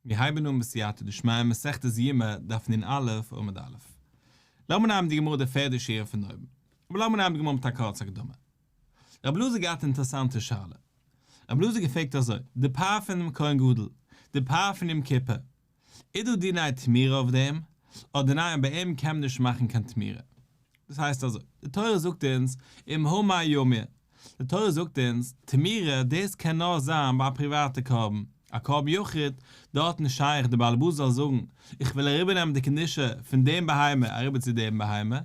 מיר הייבן אן בסייעתא דשמיא מסכת יומא דף נ"א עמוד א'. לאמיר נעמען די גמרא די פערדע שורה פון אויבן. אבער לאמיר נעמען די גמרא מיט א קורצע הקדמה. רבי אלעזר האט געהאט אן אינטערעסאנטע שאלה. רבי אלעזר האט געפרעגט אזוי, די פר פונעם כהן גדול, די פר פון יום כיפור, איז דא דיני תמורה אויף דעם, אדער ניין ביי אים קען מען נישט מאכן קיין תמורה? דאס הייסט אזוי, די תורה זאגט אונז אם המר ימיר, די תורה זאגט אונז תמורה דאס קען נאר זיין ביי א פריוואטע קרבן, א קרבן יחיד, דארט נישט שייך די בעל הבית זאל זאגן איך וויל אריבערנעמען די קדושה פון דעם בהמה אריבער צו דעם בהמה,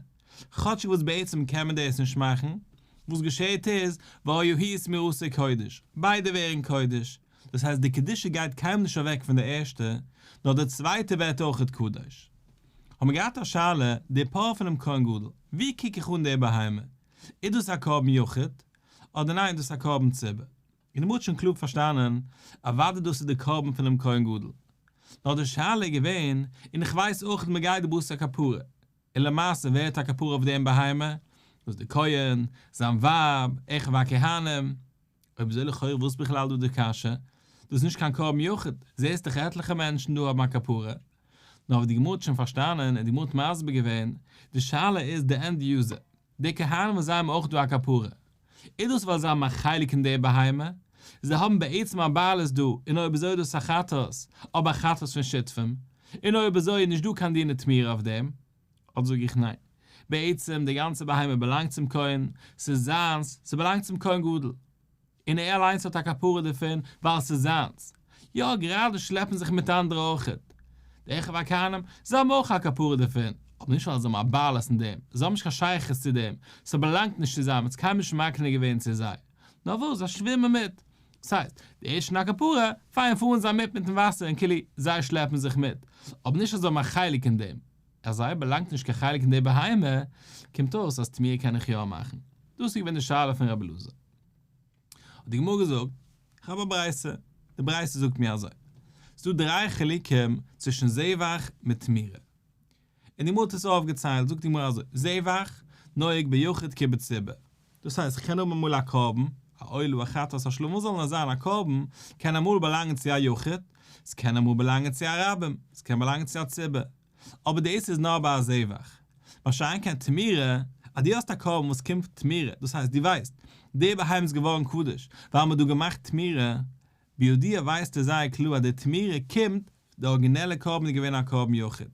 כאטשיג וואס בעצם קען מען דאס נישט מאכן, וואס געשעהט איז והיה הוא ותמורתו קודש, ביידע ווערן קודש, דאס הייסט די קדושה גייט קיינמאל נישט אוועק פון די ערשטע, נאר די צווייטע ווערט אויכעט קדוש. האבן מיר געהאט א שאלה, די פר פונעם כהן גדול, ווי קוק איך אן די בהמה? איז דאס א קרבן יחיד? אדער ניין דאס איז א קרבן ציבור? און די גמרא האט שוין קלאר פארשטאנען, אוודאי דאס איז די קרבן פונעם כהן גדול. נאר די שאלה איז געווען, און איך ווייס אויכעט מען גייט בתר כפרה, און למעשה ווער האט א כפרה אויף דעם בהמה? דאס איז די כהן, זיין ווייב, אחיו הכהנים. אויב אזוי לכאורה וואס בכלל דא די קשיא? דאס איז נישט קיין קרבן יחיד, זעסט דאך עטליכע מענטשן דא האבן א כפרה. נאר ווי די גמרא האט שוין פארשטאנען און די גמרא האט מסביר געווען, די שאלה איז די end user, די כהנים וואס זיי האבן אויך דא א כפרה, איז דאס ווייל זיי האבן א חלק אין די בהמה? זיי האבן בעצם א בעלות דא, און אויב אזוי איז דאס א חטאת, אבער א חטאת פון שותפים, און אויב אזוי איז נישט דא קיין דיני תמורה אויף דעם. אדער זאג איך ניין, בעצם די גאנצע בהמה באלאנגט צום כהן, ס'איז זיינס, ס'באלאנגט צום כהן גדול, און ער אליינס האט א כפרה דערפון ווייל ס'איז זיינס. יא, גראדע שלעפן זיך מיט אנדערע אויכעט. די אחיו הכהנים, זיי האבן אויך א כפרה דערפון, אבער נישט ווייל זיי האבן א בעלות אין דעם, זיי האבן נישט קיין שייכות צו דעם, ס'באלאנגט נישט צו זיי, מ'האט עס קיינמאל נישט מקנה געווען צו זיי. נאר וואס, זיי שווימען מיט. דאס הייסט, די ערשטע א כפרה, פיין פארן זיי מיט מיטן וואסער און כאילו זיי שלעפן זיך מיט, אבער נישט אז זיי האבן א חלק אין דעם. אז זיי באלאנגט נישט קיין חלק אין די בהמה, קומט אויס אז תמורה קען איך יא מאכן. דאס איז געווען די שאלה פון רבי אלעזר. האט די גמרא געזאגט, איך האב א ברייתא, די ברייתא זאגט מיר אזוי, ס'איז דא דריי חילוקים צווישן זבח מיט תמורה. און די גמרא האט עס אויפגעציילט, זאגט די גמרא אזוי, זבח, נוהג ביחיד כבציבור. דאס הייסט, איך קען האבן אמאל א קרבן, א עולה, א חטאת, א שלמים, וואס זאל נאר זיין, א קרבן קען אמאל באלאנגען צו א יחיד, ס'קען אמאל באלאנגען צו א רבים, ס'קען באלאנגען צו א ציבור. אבער דאס איז נאר ביי א זבח. מה שאין כן תמורה, אז דו האסט א קרבן וואס קומט תמורה, דאס הייסט דו ווייסט, די בהמה איז געווארן קדוש ווייל מ'האט דא געמאכט תמורה, בידוע ווייסטו זייער קלאר אז די תמורה קומט, די ארגינעלע קרבן איז געווען א קרבן יחיד,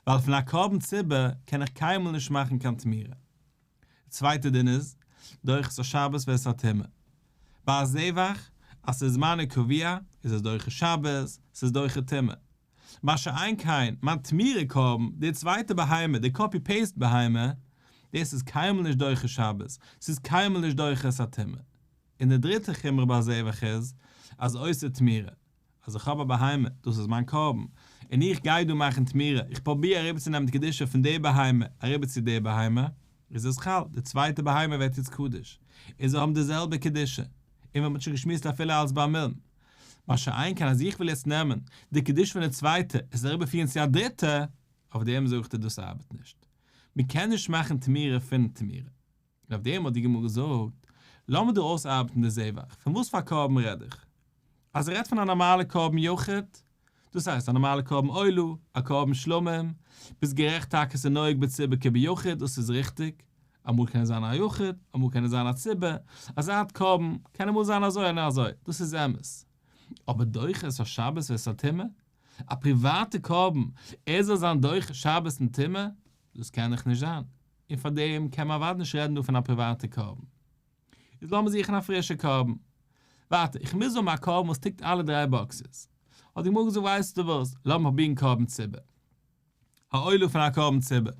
ווייל פון א קרבן ציבור קען איך קיינמאל נישט מאכן קיין תמורה. די צווייטע דין איז, דוחה את השבת ואת הטומאה. ביי א זבח, אז ס'איז זמנו קבוע, איז עס דוחה שבת, ס'איז דוחה טומאה. מה שאין כן, מיין תמורה קרבן, די צווייטע בהמה, די copy paste בהמה, דאס איז קיינמאל נישט דוחה שבת, ס'איז קיינמאל נישט דוחה את הטומאה. און די דריטע חומרא ביי זבח איז, אז עושה תמורה, אז איך האב א בהמה, דאס איז מיין קרבן, און איך גיי דא מאכן תמורה, איך פרוביר אריבערצונעמען די קדושה פון די בהמה אריבער צו די בהמה, איז עס חל, די צווייטע בהמה ווערט יעצט קדוש, און זיי האבן די זעלבע קדושה, און ווי מ'האט שוין געשמועסט אפילו אלס בר מילן. מה שאין כן אז איך וויל יעצט נעמען די קדושה פון די צווייטע עס אריבערפירן צו א דריטע, אויף דעם זאגט ער דאס ארבעט נישט, מ'קען נישט מאכן תמורה פון תמורה. און אויף דעם האט די גמרא געזאגט, לאמיר דא אויסארבעטן די זבח, פון וואס פאר קרבן רעד איך? אז ער רעדט פון א נארמאלע קרבן יחיד, דאס הייסט א נארמאלע קרבן עולה, א קרבן שלמים, ביסט גערעכט טאקע ס'איז נוהג בציבור כביחיד, דאס איז ריכטיג, אמאל קען עס זיין א יחיד, אמאל קען עס זיין א ציבור, אזא ארט קרבן קען אמאל זיין אזוי און אזוי, דאס איז אמת. אבער דוחה את השבת ואת הטומאה? א פריוואטע קרבן, ער זאל זיין דוחה שבת און טומאה? דאס קען דאך נישט זיין. און פאר דעם קען מען אוודאי נישט רעדן דא פון א פריוואטע קרבן. איז לאמיר זוכן א פרישע קרבן. ווארט, איך מוז האבן א קרבן וואס tick ט אלע דריי boxes. האט די גמרא געזאגט ווייסטו וואס, לאמיר פרובירן קרבן ציבור. א עולה פון א קרבן ציבור,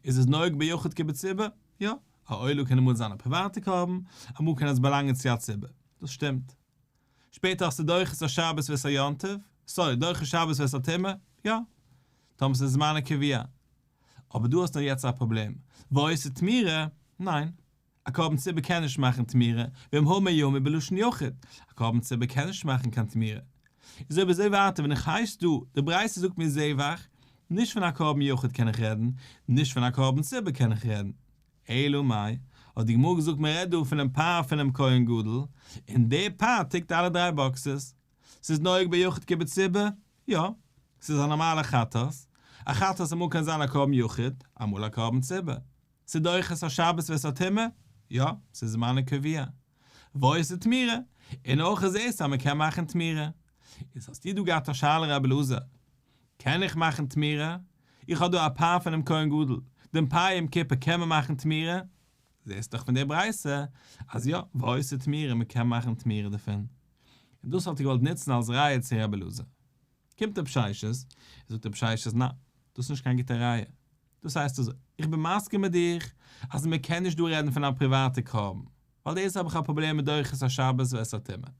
איז עס נוהג ביחיד כבציבור? יא, א עולה קען אמאל זיין א פריוואטע קרבן, אמאל קען עס באלאנגען צו א ציבור. דאס שטימט. שפעטער האסטו דוחה את השבת ואת היום טוב, sorry, דוחה שבת ואת הטומאה? יא. טאמער ס'איז זמנו קבוע. אבער דא האסטו יעצט א פראבלעם. ועושה תמורה? ניין. א קרבן ציבור קען נישט מאכן תמורה, ואם המר ימיר בלשון יחיד, א קרבן ציבור קען נישט מאכן קיין תמורה. איז אויב אזוי ווייטער ווען איך הייס דא, די ברייתא זאגט מיר זבח, נישט פון א קרבן יחיד קען איך רעדן, נישט פון א קרבן ציבור קען איך רעדן. אלא מאי, האט די גמרא געזאגט מען רעדט דא פונעם פר פונעם כהן גדול, און דער פר tick ט אלע דריי boxes. ס'איז נוהג ביחיד כבציבור? יא. ס'איז א נארמאלע חטאת, א חטאת אמאל קען זיין א קרבן יחיד, אמאל א קרבן ציבור. ס'איז דוחה את השבת ואת הטומאה? יא, ס'איז זמנו קבוע. ועושה תמורה, און אויך איז עס אז מ'קען מאכן תמורה. איז האסטו דא געהאט א שאלה רבי אלעזר, קען איך מאכן תמורה? איך האב דא א פר פונעם כהן גדול, דעם פר יום כיפור קען מען מאכן תמורה? זעסט דאך פון די ברייתא אז יא, ועושה תמורה, מ'קען מאכן תמורה דערפון. און דאס האט ער געוואלט נוצן אלס ראיה צו רבי אלעזר. קומט רב ששת, זאגט רב ששת ניין, דאס איז נישט קיין גוטע ראיה. דאס הייסט אזוי, איך בין מסכים מיט דיך אז מען קען נישט דא רעדן פון א פריוואטע קרבן, ווייל דאס האב איך א פראבלעם מיט דוחה את השבת ואת הטומאה.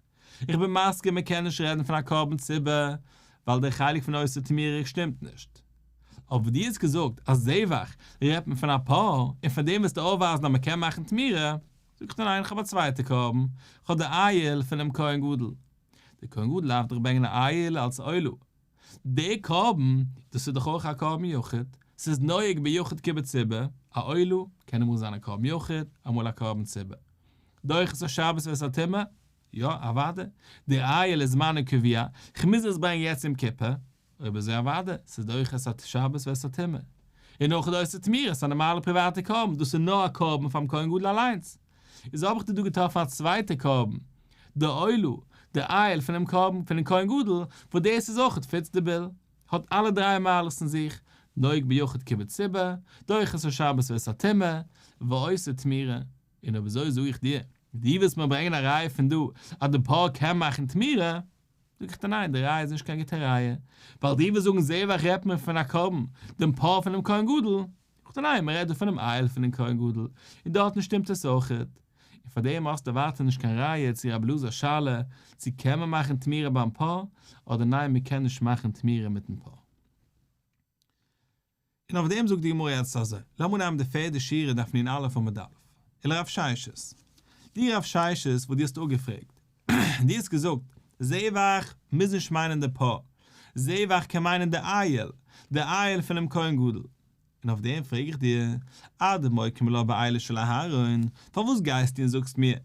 איך בין מסכים מען קען נישט רעדן פון א קרבן ציבור, ווייל דער חלק פון עושה תמורה שטימט נישט. אבער דו האסט געזאגט אז זבח רעדט מען פון א פר, און פון דעם ווילסטו אויפווייזן אז מען קען מאכן תמורה, זאג איך דיר ניין איך האב א צווייטע קרבן, איך האב די איל פונעם כהן גדול. דער כהן גדול דארף דאך ברענגען א איל אלס עולה. דער קרבן, דאס איז דאך אויך א קרבן יחיד, ס'איז נוהג ביחיד כבציבור, א עולה קען אמאל זיין א קרבן יחיד, אמאל א קרבן ציבור. דוחה את השבת ואת הטומאה? יא, אוודאי. דער איל איז זמנו קבוע, כ'מוז עס ברענגען יעצט יום כיפור, אויב אזוי אוודאי, ס'איז דוחה את השבת ואת הטומאה. און אויך עושה תמורה, ס'איז א נארמאלע פריוואטע קרבן, דאס איז נאר א קרבן פאר'ן כהן גדול אליינס. איז האב איך דיר דא געטראפן א צווייטע קרבן, די עולה, די איל פונעם קרבן פונעם כהן גדול, וואס דאס איז אויך fits די bill, האט אלע דריי מעלות אין זיך, נוהג ביחיד כבציבור, דוחה את השבת ואת הטומאה, ועושה תמורה. און אויב אזוי זאג איך דיר, דו ווילסט מיר ברענגען א ראיה פון דא אז די פר קען מאכן תמורה, זאג איך דיר ניין, די ראיה איז נישט קיין גוטע ראיה, ווייל דו ווילסט זאגן זבח רעדט מען פון א קרבן, דעם פר פונעם כהן גדול, זאג איך דיר ניין, מען רעדט דא פונעם איל פונעם כהן גדול, און דארטן שטימט עס אויכעט. און פאר דעם האסטו ווייטער נישט קיין ראיה צו רבי אלעזר'ס שאלה צו קען מען מאכן תמורה ביים פר, אדער ניין מען קען נישט מאכן תמורה מיטן פר. און אויף דעם זאגט די גמרא יעצט אזוי, לאמיר נעמען די פערדע שורה דף נ א עמוד א', ולרב ששת, דו רב ששת וואס דו האסט אפגעפרעגט, דו האסט געזאגט, זבח מוז נישט מיינען די פר, זבח קען מיינען די איל, די איל פונעם כהן גדול, און אויף דעם פרעג איך דיר, אדמוקים לה באילו של אהרן, פארוואס גייסטו און זאגסט מיר,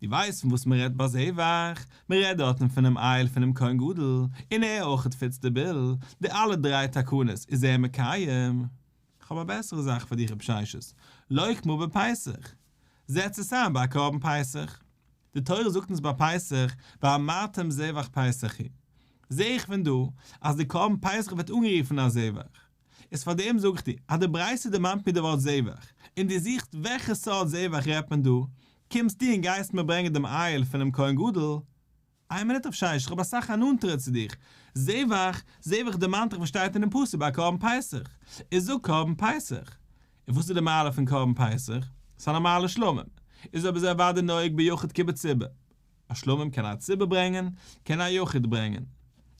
דו ווייסט פון וואס מען רעדט ביי זבח? מען רעדט דארטן פונעם איל פונעם כהן גדול, און ער אויכעט fits די bill, די אלע דריי תקנות איז ער מקיים. כ'האב א בעסערע זאך פאר דיך רב ששת, לוקמה בפסח. זעץ עס איין ביי א קרבן פסח. די תורה זאגט אונז ביי פסח, ואמרתם זבח פסח הוא. זע איך פון דא אז די קרבן פסח ווערט אנגערופן א זבח. איז פאר דעם זאג איך דיר אז די ברייתא דערמאנט מיר די ווארט זבח, און דו זוכסט וועלכע סארט זבח רעדט מען דא, קומסטו און גייסט מיר ברענגען דעם איל פונעם כהן גדול? איין מינוט רב ששת, איך האב אסאך א נאנטערע צו דיך, זבח, זבח דערמאנט דיך וואס שטייט אינעם פסוק ביי קרבן פסח, איז זאג קרבן פסח. און וואס איז די מעלה פון קרבן פסח? ס'איז א נארמאלע שלמים, איז אויב אזוי אוודאי נוהג ביחיד כבציבור. א שלמים קען א ציבור ברענגען, קען א יחיד ברענגען.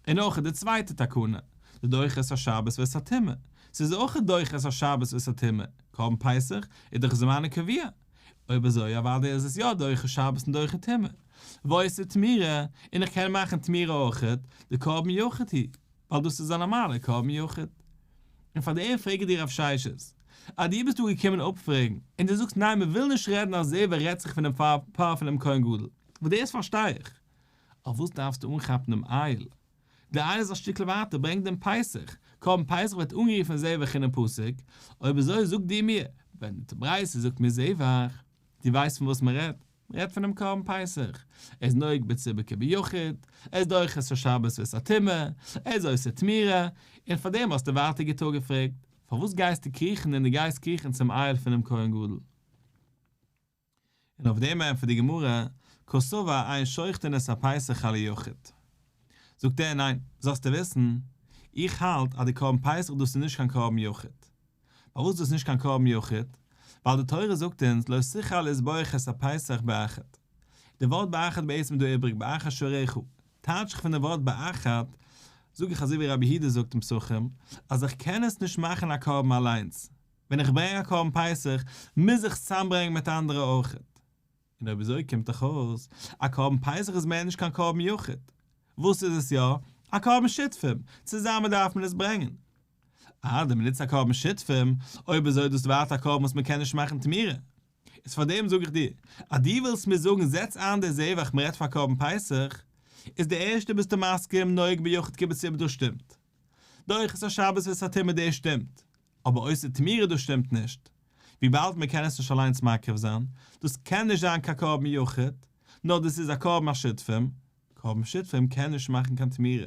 און אויך די צווייטע תקנה, די דוחה את השבת ואת הטומאה. ס'איז אויך דוחה את השבת ואת הטומאה, קרבן פסח איז דאך זמנו קבוע. אויב אזוי אוודאי איז עס יא דוחה שבת און דוחה טומאה. ועושה תמורה, און איך קען מאכן תמורה אויכעט, די קרבן יחיד היא. ווייל דאס איז א נארמאלע קרבן יחיד. און פאר דעם פרעג איך דיר רב ששת, אז דו ביסט דא געקומען אפפרעגן, און דו זאגסט ניין מען וויל נישט רעדן אז זבח רעדט זיך פונעם פר פונעם כהן גדול, וואס דאס פארשטיי איך, אויף וואס דארפסטו אנכאפן דעם איל? דער איל איז א שטיקל ווייטער, ברענג דעם פסח, קרבן פסח ווערט אנגערופן זבח אינעם פסוק, אויב אזוי זאג דו מיר, ווען די ברייתא זאגט מיר זבח, דו ווייסט פון וואס מען רעדט? מ'רעדט פונעם קרבן פסח, ער איז נוהג בציבור כביחיד, ער איז דוחה את השבת ואת הטומאה, ער איז עושה תמורה, און פאר דעם האסטו ווייטער גוט אפגעפרעגט, פארוואס גייסטו קריכן און דו גייסט קריכן צום איל פונעם כהן גדול? און אויף דעם ענטפערט די גמרא, קסבר אין שוחטין את הפסח על היחיד. זאגט ער, ניין, זאלסטו וויסן, איך האלט אז די קרבן פסח דאס איז נישט קיין קרבן יחיד. פארוואס דאס נישט קיין קרבן יחיד? ווייל די תורה זאגט אונז לא תוכל לזבוח את הפסח באחד. די ווארט באחד בעצם איז דא איבריג באחד שעריך. טייטש איך פון די ווארט באחד, זאג איך אזוי ווי רבי יהודה זאגט אין פסחים, אז איך קען עס נישט מאכן א קרבן אליינס. ווען איך ברענג א קרבן פסח, מוז איך עס צוזאמברענגען מיט אנדערע אויכעט. און אויב אזוי קומט דאך אויס, א קרבן פסח איז מער נישט קיין קרבן יחיד. וואס איז עס יא? א קרבן שותפים, צוזאמען דארף מען עס ברענגען. אה, די מ'נוצט א קרבן שותפים, אויב אזוי איז דאס ווייטער א קרבן וואס מ'קען נישט מאכן תמורה. איז פאר דעם זאג איך דיר, אז דו ווילסט מיר זאגן זעץ איין די זבח מ'רעדט פאר קרבן פסח, איז די ערשטע ביסטו מסכים נוהג ביחיד כבציבור דאס שטימט. דוחה את השבת ואת הטומאה דאס שטימט, אבער עושה תמורה דאס שטימט נישט, וויבאלד מען קען עס נישט אליינס מקריב זיין, דאס קען נישט זיין קיין קרבן יחיד, נאר דאס איז א קרבן השותפים, קרבן שותפים קען נישט מאכן קיין תמורה.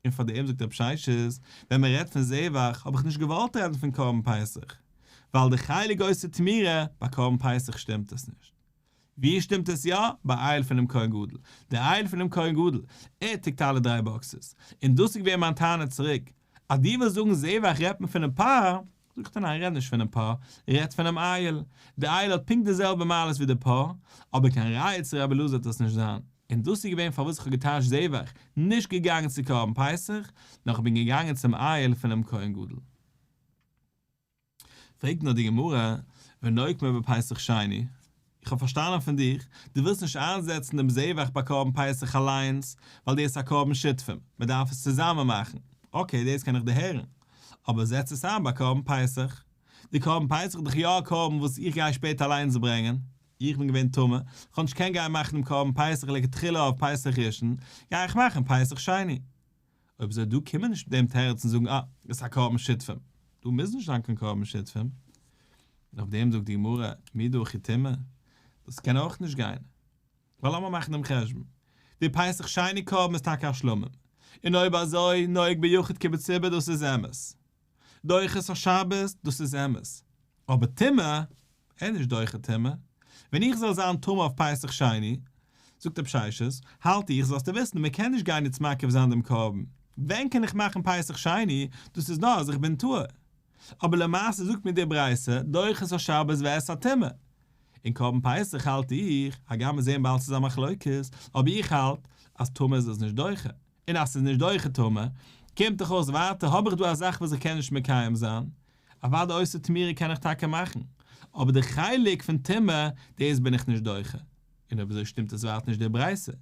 און פאר דעם זאגט רב ששת, ווען מען רעדט פון זבח האב איך נישט געוואלט רעדן פון קרבן פסח, ווייל די חלק עושה תמורה ביי קרבן פסח שטימט עס נישט. ווי שטימט עס יא? ביי איל פונעם כהן גדול. די איל פונעם כהן גדול, ער tick ט אלע דריי boxes. און דאס איז געווען מיין טענה צוריק, אז דו ווילסט זאגן זבח רעדט מען פונעם פר, זאג איך דיר ניין רעד נישט פונעם פר, רעד פונעם איל. די איל האט פונקט די זעלבע מעלות ווי די פר, אבער קיין ראיה צו רבי אלעזר וועט עס נישט זיין. און דאס איז געווען פארוואס איך האב געטייטשט זבח, נישט געגאנגען צו קרבן פסח, נאר איך בין געגאנגען צום איל פונעם כהן גדול. פרעגט נאר די גמרא, ונוקמיה בפסח שני, איך האב פארשטאנען פון דיך, דו ווילסט נישט איינזעצן דעם זבח ביי קרבן פסח אליינס, ווייל דאס איז א קרבן שותפים, מען דארף עס צוזאמען מאכן, okay דאס קען איך דערהערן, אבער זעץ עס איין ביי קרבן פסח, די קרבן פסח איז דאך יא א קרבן וואס איך גיי שפעטער אליינס ברענגען, איך בין געווען טמא, איך האב נישט קען גיין מאכן דעם קרבן פסח לכתחילה אויף פסח ראשון, גיי איך מאכן פסח שני. אויב אזוי דא קען מען נישט מיט דעם תירוץ און זאגן אה, דאס איז א קרבן שותפים. דא מוז נישט זיין קיין קרבן שותפים. און אויף דעם זאגט די גמרא, מי דהכי טומאה, דאס קען אויך נישט גיין. ווייל לאמיר מאכן דעם חשבון. די פסח שני קרבן איז טאקע א שלמים. און אויב אזוי, נוהג ביחיד כבציבור דאס איז אמת. דוחה את השבת, דאס איז אמת. אבער טומאה, ער איז נישט דוחה טומאה. ווען איך זאל זיין טמא אויף פסח שני, זאגט רב ששת, האלט איך, זאלסטו וויסן, מען קען נישט גיין יעצט מקריב זיין דעם קרבן. ווען קען איך מאכן פסח שני? דאס איז נאר אז איך בין טהור. אבער למעשה זאגט מיר די ברייתא, דוחה את השבת ואת הטומאה. און קרבן פסח האלט איך, הגם מיר זעען באלד ס'איז א מחלוקת, אבער איך האלט אז טומאה איז עס נישט דוחה. און אז ס'איז נישט דוחה טומאה, קומט דאך אויס ווייטער האב איך דא א זאך וואס איך קען נישט מקיים זיין, אוודאי עושה תמורה קען איך טאקע מאכן, אבער די חלק פון טומאה, דאס בין איך נישט דוחה. און אויב אזוי שטימט עס ווייטער נישט די ברייתא.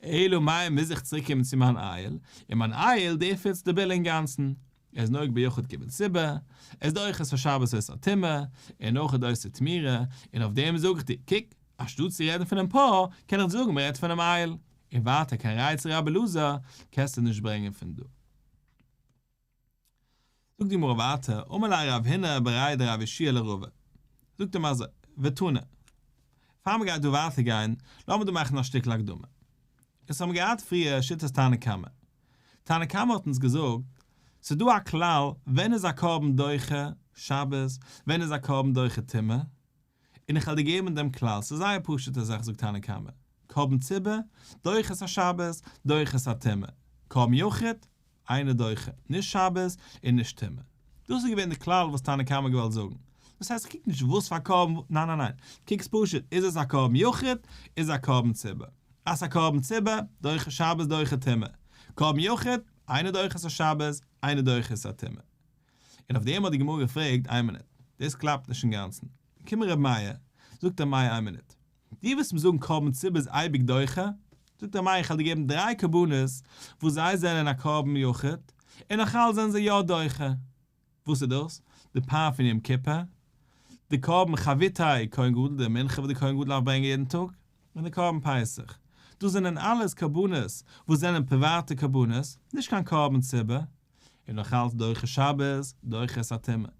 אלא מאי מוז איך צוריק קומען צו מיין איל, און מיין איל דער fits די bill אינגאנצן. ער איז נוהג ביחיד כבציבור, ער איז דוחה את השבת ואת הטומאה, און אויך איז עושה תמורה, און אויף דעם זאג איך דיר, קוק, אנשטאט צו רעדן פונעם פר, קען איך זאגן מען רעדט פונעם איל. און ווייטער קיין ראיה צו רבי אלעזר קענסטו נישט ברענגען פון דא. זאגט די גמרא ווייטער, אמר ליה רב הונא בריה דרב יהושע לרבא, זאגט אים אזוי, ותנא. פאר מען גייט דא ווייטער גיין, לאמיר דא מאכן א שטיקל הקדמה. עס האבן געהאט פריער שיטת תנא קמא. תנא קמא האט אונז געזאגט, ס'איז דא א כלל, ווען איז א קרבן דוחה שבת, ווען איז א קרבן דוחה טומאה, און איך וועל דיר געבן דעם כלל, ס'איז זייער פשוט'ע זאך זאגט תנא קמא, קרבן ציבור, דוחה את השבת, דוחה את הטומאה, קרבן יחיד, אינו דוחה, נישט שבת און נישט טומאה. דאס איז געווען די כלל וואס תנא קמא האט געוואלט זאגן. דאס הייסט איך קוק נישט וואס פאר קרבן, ניין ניין ניין, קוקסט פשוט, איז עס א קרבן יחיד, איז א קרבן ציבור. אז ס'איז א קרבן ציבור, דוחה שבת דוחה טומאה. קרבן יחיד, אינו דוחה את השבת, אינו דוחה את הטומאה. און אויף דעם האט די גמרא געפרעגט, איין מינוט, דאס קלאפט נישט אינגאנצן. קומט ר' מאיר, זאגט ר' מאיר איין מינוט, דו ווילסט מיר זאגן קרבן ציבור איז אייביג דוחה? זאגט ר' מאיר איך וועל דיר געבן דריי קרבנות וואס זיי זענען א קרבן יחיד, און נאכאלץ זענען זיי יא דוחה. וואס איז דאס? די פר פון יום כיפור, די קרבן חביתי כהן גדול, די מנחה וואס די כהן גדול דארף ברענגען יעדן טאג, און די קרבן פסח. דאס זענען אלעס קרבנות וואס זענען פריוואטע קרבנות, נישט קיין קרבן ציבור. און נאך אלץ דוחה שבת, דוחה את הטומאה.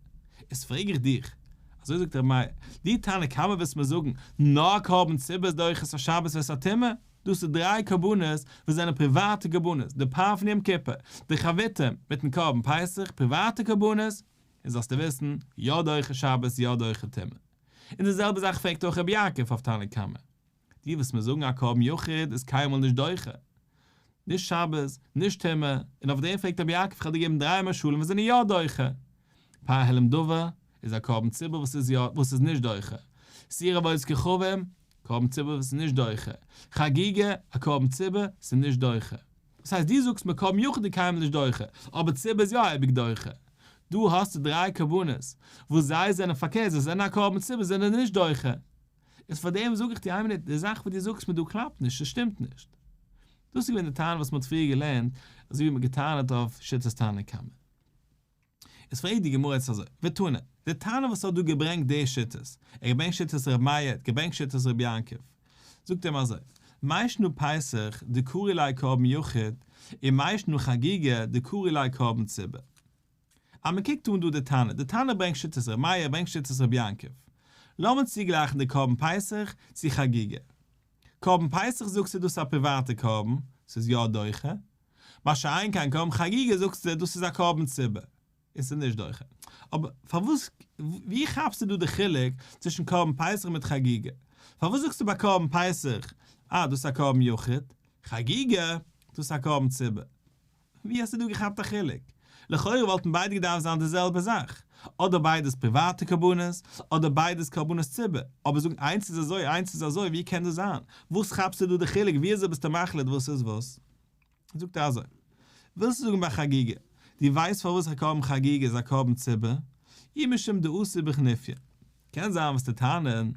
איז פרעג איך דיך, אזוי זאגט רבי מאיר, די תנא קמא ווילסט מיר זאגן, נאר קרבן ציבור איז דוחה את השבת ואת הטומאה? דאס איז דריי קרבנות וואס זענען פריוואטע קרבנות, די פר פון יום כיפור, די חביתים מיטן קרבן פסח, פריוואטע קרבנות, און זאלסטו וויסן, יא דוחה שבת יא דוחה טומאה. און די זעלבע זאך פרעגט אויך רבי יעקב אויף תנא קמא. די וואס מיר זאגן א קרבן יחיד איז קיינמאל נישט דוחה. נישט שבת, נישט טומאה, און אויף דעם פרעגט רבי יעקב כ'וועל דיר געבן דריי משלים וואס זענען יא דוחה. פר העלם דבר איז א קרבן ציבור וואס איז יא וואס איז נישט דוחה. שעיר עבודת כוכבים, קרבן ציבור וואס איז נישט דוחה. חגיגה, א קרבן ציבור, ס'איז נישט דוחה. דאס הייסט דו זאגסט מיר קרבן יחיד איז קיינמאל נישט דוחה, אבער ציבור איז יא אייביג דוחה. דא האסטו דריי קרבנות וואס זיי זענען פארקערט זיי זענען א קרבן ציבור זענען נישט דוחה. איז פאר דעם זאג איך דיר איין מינוט, די זאך וואס דו זאגסט מיר דא קלאפט נישט, עס שטימט נישט. דאס איז געווען די טענה וואס מען האט פריער געלערנט, אזוי ווי מען האט געטענה'ט אויף שיטת תנא קמא. איז פרעגט די גמרא יעצט אזוי, ותנא, די טענה וואס האט דא געברענגט די שיטות, ער האט געברענגט שיטת ר' מאיר, ער האט געברענגט שיטת ר' יעקב, זאגט אים אזוי, מאי שנא פסח דקרי ליה קרבן יחיד, ומאי שנא חגיגה דקרי ליה קרבן ציבור. אז מען קוקט אן דא די תנא, די תנא ברענגט שיטת ר' מאיר, ברענגט שיטת ר' יעקב. לאמיר צוגלייכן די קרבן פסח צו חגיגה. קרבן פסח זאגסטו דאס איז א פריוואטע קרבן, ס'איז יא דוחה. מה שאין כן קרבן חגיגה זאגסטו דאס איז א קרבן ציבור, און ס'איז נישט דוחה. אבער פארוואס, ווי כאפסטו דא די חילוק צווישן קרבן פסח מיט חגיגה? פארוואס זאגסטו ביי קרבן פסח, אה דאס איז א קרבן יחיד, חגיגה, דאס איז א קרבן ציבור? ווי האסטו דא געכאפט א חילוק? לכאורה וואלטן ביידע געדארפט זיין די זעלבע זאך, אדער ביידעס פריוואטע קרבנות, אדער ביידעס קרבנות ציבור, אבער זאגן איינס איז אזוי איינס איז אזוי ווי קען דאס זיין? וואס כאפסטו דא די חילוק ווי אזוי ביסטו מחליט וואס איז וואס? זאגט ער אזוי, ווילסטו זאגן ביי חגיגה, דו ווייסט פארוואס א קרבן חגיגה איז א קרבן ציבור? אי משום דאתי בחניפיא. קען זיין וועסטו טענה'ן,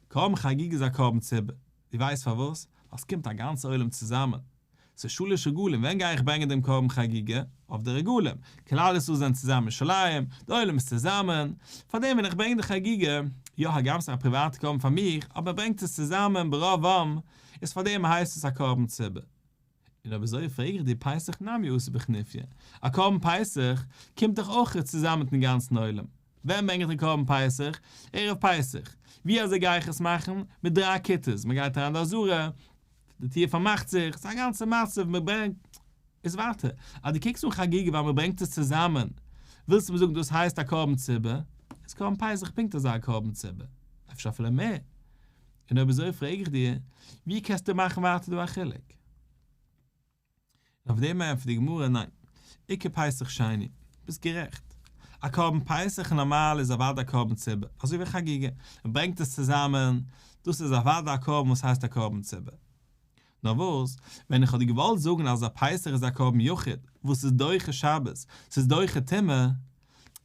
קרבן חגיגה איז א קרבן ציבור, דו ווייסט פארוואס? ווייל ס'קומט א גאנצע עולם צוזאמען, ס'איז שלש רגלים, ווען גיי איך ברענגען דעם קרבן חגיגה? אויף די רגלים, כלל ישראל זענען צוזאמען אין ירושלים, די עולם איז צוזאמען, פארדעם ווען איך ברענג די חגיגה, יא הגם ס'איז א פריוואטע קרבן פאר מיך, אבער מען ברענגט עס צוזאמען ברוב עם, איז פארדעם הייסט עס א קרבן ציבור. און אויב אזוי פרעג איך דיר פסח נמי אתי בחניפיא, א קרבן פסח קומט דאך אויך צוזאמען מיטן גאנצן עולם, ווען ברענג איך די קרבן פסח? ערב פסח, ווי אזוי גיי איך עס מאכן? מיט דריי כיתות, מען גייט אריין די עזרה, די טיר פארמאכט זיך, ס'איז א גאנצע מצב, מען ברענגט, איז ווייטער, אז דו קוקסט אן חגיגה ווייל מען ברענגט עס צוזאמען, ווילסטו מיר זאגן דאס הייסט א קרבן ציבור? איז קרבן פסח פונקט אזא קרבן ציבור, אפשר אפילו מער. און אויב אזוי פרעג איך דיר, ווי קענסטו מאכן ווייטער דא א חילוק? און אויף דעם ענטפערט די גמרא, ניין, עיקר פסח שני, ביסט גערעכט, א קרבן פסח נארמאל איז אוודאי א קרבן ציבור, אזוי ווי חגיגה, מען ברענגט עס צוזאמען, דאס איז אוודאי א קרבן וואס הייסט א קרבן ציבור. נאר וואס, ווען איך האב דיר געוואלט זאגן אז א פסח איז א קרבן יחיד, וואס איז דוחה שבת, ס'איז דוחה טומאה,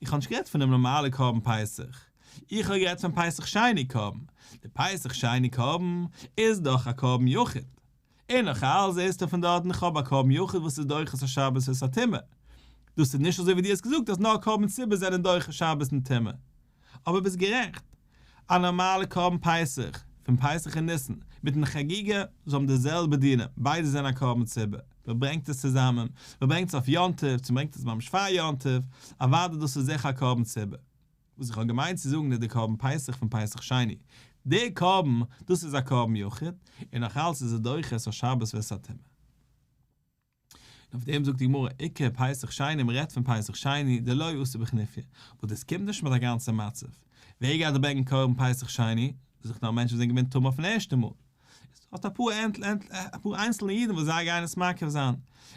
איך האב נישט גערעדט פונעם נארמאלע קרבן פסח, איך האב גערעדט פון פסח שני קרבן, די פסח שני קרבן איז דאך א קרבן יחיד, און נאך אלס זעסטו פון דארטן איך האב א קרבן יחיד וואס איז דוחה את השבת ואת הטומאה, דאס איז נישט אזוי ווי דו האסט געזאגט אז נאר קרבן ציבור זענען דוחה שבת און טומאה, אבער ביסט גערעכט, א נארמאלע קרבן פסח, פון פסח אין ניסן, מיטן חגיגה, זיי האבן די זעלבע דינים, ביידע זענען א קרבן ציבור, מען ברענגט עס צוזאמען, מען ברענגט עס אויף יום טוב, צו מען ברענגט עס ממש פאר יום טוב, אוודאי דאס איז זיכער א קרבן ציבור. וואס איך האב געמיינט צו זאגן איז די קרבן פסח פון פסח שני, די קרבן, דאס איז א קרבן יחיד, און נאך אלץ איז עס דוחה את השבת ואת הטומאה. און אויף דעם זאגט די גמרא, איכא פסח שני, מען רעדט פון פסח שני, דלא אתי בחניפיא, וואס דאס קומט נישט מיט א גאנצע מצב, ווער גייט דא ברענגען קרבן פסח שני? דאס איז דאך נאר מענטשן וואס זענען געווען טמא אויפן ערשטן מאל, האסט אפאר אפאר איינצלנע אידן וואס זיי גייען עס מקריב זיין,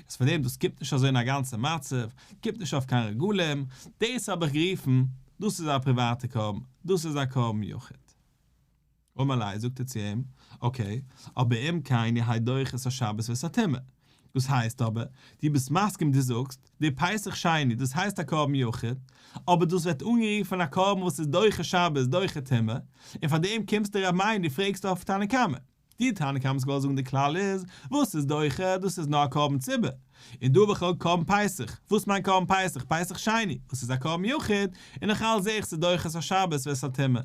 איז פאר דעם דאס קומט נישט אזוי אין א גאנצע מצב, קומט נישט אויף קיין רגלים, דאס האב איך גערופן, דאס איז א פריוואטע קרבן, דאס איז א קרבן יחיד. אמר ליה, זאגט ער צו אים, okay, אבער אם כן יהא דוחה את השבת ואת הטומאה. דאס הייסט אבער, דו ביסט מסכים דו זאגסט, די פסח שני, דאס הייסט א קרבן יחיד, אבער דאס ווערט אנגערופן א קרבן וואס איז דוחה שבת, דוחה טומאה, און פאר דעם קומסטו רב מאיר און דו פרעגסט אויף תנא קמא. די תנא קמא האסט געוואלט זאגן די כלל איז, וואס איז דוחה, דאס איז נאר א קרבן ציבור. און דא האב איך אויך קרבן פסח, וואס מיינט קרבן פסח? פסח שני, וואס איז א קרבן יחיד, און נאך אלץ זעה איך ס'איז דוחה את השבת ואת הטומאה.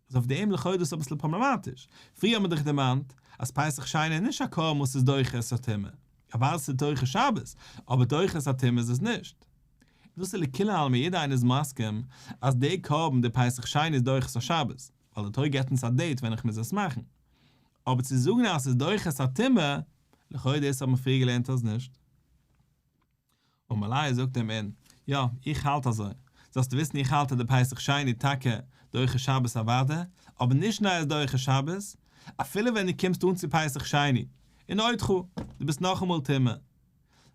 איז אויף דעם לכאו' דאס אביסל פראבלעמאטיש, פריער האט מען דאך דערמאנט אז פסח שני איז נישט א קרבן וואס איז דוחה את הטומאה, אוודאי ס'איז דוחה שבת, אבער דוחה את הטומאה איז עס נישט. דאס איז לכולי עלמא יעדער איינער איז מסכים אז די קרבן די פסח שני איז דוחה את השבת, ווייל די תורה געבט אונז א date ווען איך מוז עס מאכן. אבער צו זאגן אז ס'איז דוחה את הטומאה, לכאו' דאס האט מען פריער געלערנט אז נישט. אמר ליה זאגט אים אין, יא, איך האלט אזוי, זאלסטו וויסן איך האלט אז די פסח שני טאקע דוחה שבת אוודאי, אבער נישט נאר ער איז דוחה שבת, אפילו ווען דו קומסט אן צו פסח שני, און עודך, דו ביסט נאכאמאל טמא,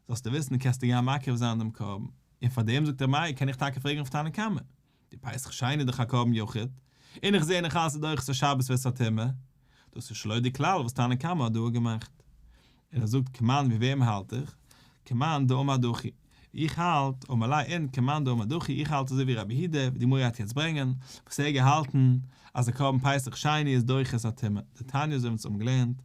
זאלסטו וויסן קענסטו גיין מקריב זיין דעם קרבן, און פאר דעם זאגט ר' מאיר קען איך טאקע פרעגן אויף תנא קמא, די פסח שני איז דאך א קרבן יחיד, און איך זעה נאך אלס איז דוחה את השבת ואת הטומאה, דאס איז שלא די כלל וואס תנא קמא האט דא געמאכט. און ער זאגט כמאן ווי וועם האלט איך? כמאן דאמר דחי. איך האלט, אמר ליה אין כמאן דאמר דחי, איך האלט אזוי ווי רבי יהודה, ווי די גמרא גייט יעצט ברענגען, וואס ער האט געהאלטן אז די קרבן פסח שני איז דוחה את הטומאה, דתניא אזוי ווי אונז האבן געלערנט,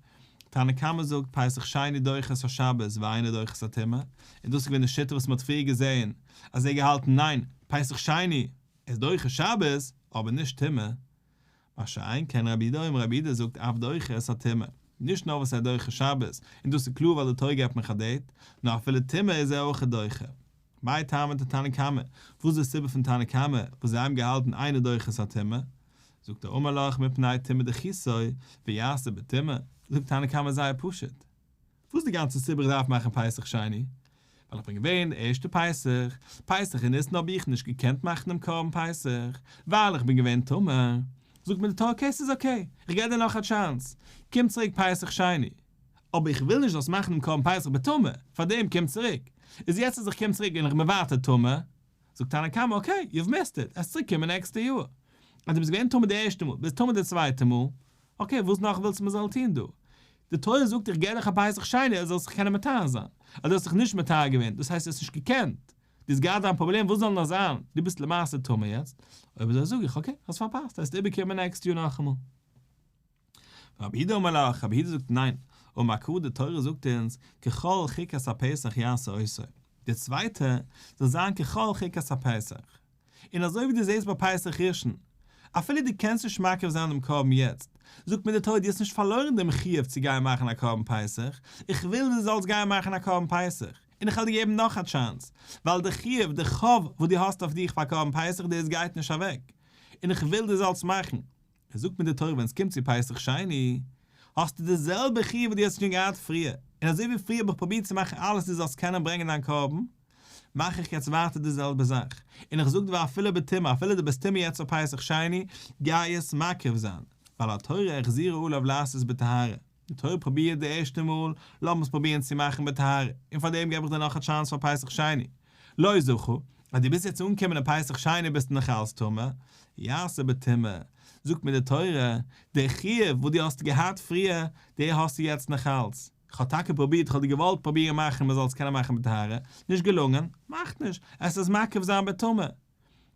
תנא קמא זאגט פסח שני דוחה את השבת ואינו דוחה את הטומאה, און דאס איז געווען די שיטה וואס מען האט פריער געזען אז ער האט געהאלטן ניין, פסח שני איז דוחה שבת אבער נישט טומאה, מה שאין כן רבי יהודה אומר רבי יהודה זאגט אף דוחה את הטומאה. נישט נאר וואס ער איז דוחה שבת, און דאס איז קלאר ווייל די תורה געבט מיך א date, נאר אפילו טומאה איז ער אויך דוחה. מאי טעמא דתנא קמא, וואס איז די סיבה פון תנא קמא וואס זיי האבן געהאלטן אינו דוחה את הטומאה? זאגט ער אמר לך מפני טומאה דחיתו ויעשה בטומאה, זאגט תנא קמא זייער פשוט, וואס איז די גאנצע סיבה איך דארף מאכן פסח שני? ווייל איך בין געווען די ערשטע פסח, פסח אין ניסן האב איך נישט געקענט מאכן דעם קרבן פסח, ווייל איך בין געווען טמא, זאגט מיר די תורה okay ס'איז okay, איך געב דיר נאך א chance, קום צוריק פסח שני, אבער איך וויל נישט זאלסט מאכן דעם קרבן פסח בטומאה, פארדעם קום צוריק, איז יעצט אז איך קום צוריק בין איך מוותר טמא, זאגט תנא קמא okay, you've missed it, עסט צוריק קומען נעקסטע יאר. אז דו ביסט געווען טמא די ערשטע מאל, ביסט טמא די צווייטע מאל, okay וואס נאך ווילסטו מען זאל טון דא? די תורה זאגט איך געב דיך א פסח שני אז זאלסט זיך קענען מטהר זיין, אז דו האסט זיך נישט מטהר געווען, דאס הייסט דו האסט נישט געקענט, דו האסט געהאט דיין פראבלעם וואס זאל נאר זיין, דו ביסט למעשה טמא יעצט, אויב אזוי זאג איך okay, האסט פארפאסט, וועסט איבערקומען נעקסט יאר נאכאמאל. רבי יהודה אמר לך, רבי יהודה זאגט ניין, אמר קרא די תורה זאגט אונז, ככל חוקת הפסח יעשה אותו, די צווייטע זאל זיין ככל חוקת הפסח, און אזוי ווי דו זעסט ביי פסח ראשון, אפילו דו קענסט נישט מקריב זיין דעם קרבן יעצט, זאגט מיר די תורה דו האסט נישט פארלוירן דעם חיוב צו גיין מאכן א קרבן פסח, איך וויל דו זאלסט גיין מאכן א קרבן פסח, און איך וועל דיר געבן נאך א chance, ווייל די חיוב, די חוב וואס דו האסט אויף דיך פאר קרבן פסח דאס גייט נישט אוועק, און איך וויל דו זאלסט מאכן. עס זאגט מיר די תורה ווען עס קומט צו פסח שני, האסטו די זעלבע חיוב וואס דו האסט שוין געהאט פריער, און אזוי ווי פריער האב איך פרובירט צו מאכן אלעס דו זאלסט קענען ברענגען דיין קרבן, מאך איך יעצט ווייטער די זעלבע זאך, און איך זאג דיר אפילו בטומאה, אפילו דו ביסט טמא יעצט אויף פסח שני, גיי עס מקריב זיין, ווייל התורה החזירה עליו לעשות בטהרה. די תורה פרובירט די ערשטע מאל, לאמיר עס פרובירן צו מאכן בטהרה, און פאר דעם געב איך דיר נאך א chance פאר פסח שני. לא זכה, אז דו ביסט יעצט אנגעקומען אין פסח שני ביסטו נאך אלץ טמא, יעשה בטומאה, זאגט מיר די תורה, די חיוב וואס דו האסט געהאט פריער, די האסטו יעצט נאך אלץ. איך האב טאקע פרובירט, איך האב דיר געוואלט פרובירן מאכן מען זאל עס קענען מאכן בטהרה, נישט געלונגען, מאכט נישט, עס איז מקריב זיין בטומאה.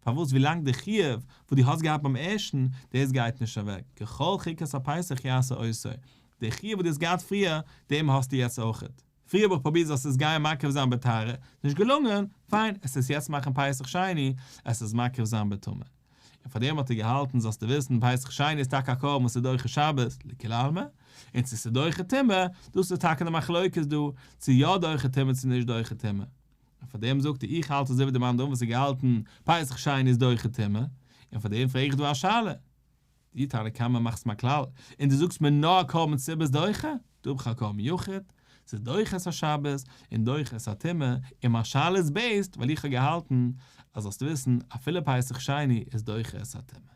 פארוואס ווילאנג די חיוב וואס דו האסט געהאט ביים ערשטן, דאס גייט נישט אוועק, ככל חוקת הפסח יעשה אותו, די חיוב וואס דו האסט געהאט פריער, דעם האסטו יעצט אויכעט. פריער האב איך פרובירט זאלסט עס גיין מקריב זיין בטהרה, נישט געלונגען, פיין, עס איז יעצט מאכן פסח שני, עס איז מקריב זיין בטומאה. און פאר דעם האט ער געהאלטן זאלסטו וויסן פסח שני איז טאקע א קרבן וואס איז דוחה שבת, לכולי עלמא, און צו ס'איז דוחה טומאה, דאס איז טאקע די מחלוקת דא, צו יא דוחה טומאה צו נישט דוחה טומאה. און פאר דעם זאגט ער איך האלט אזוי ווי די מאן דאמר וואס האט געהאלטן פסח שני איז דוחה טומאה, און פאר דעם פרעג איך דא א שאלה, דו תנא קמא מאכסט מיר א כלל, און דו זאגסט מיר נאר א קרבן ציבור איז דוחה, דא האב איך א קרבן יחיד, ס'איז דוחה את השבת, און דוחה את הטומאה, און מיין שאלה איז based ווייל איך האב געהאלטן אז זאלסט וויסן אפילו פסח שני איז דוחה את הטומאה.